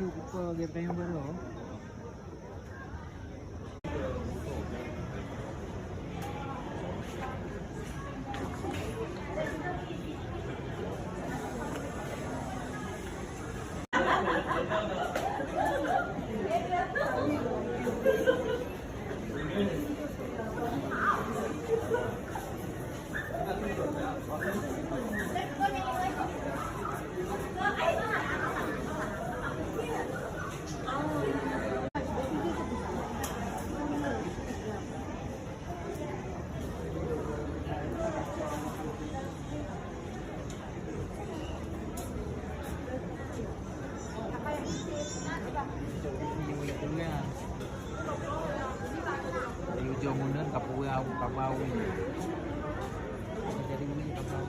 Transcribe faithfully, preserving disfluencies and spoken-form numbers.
Buka gerbang baru. Di ujong uneun ka peue au, ka bau. Jadi uneun ka bau.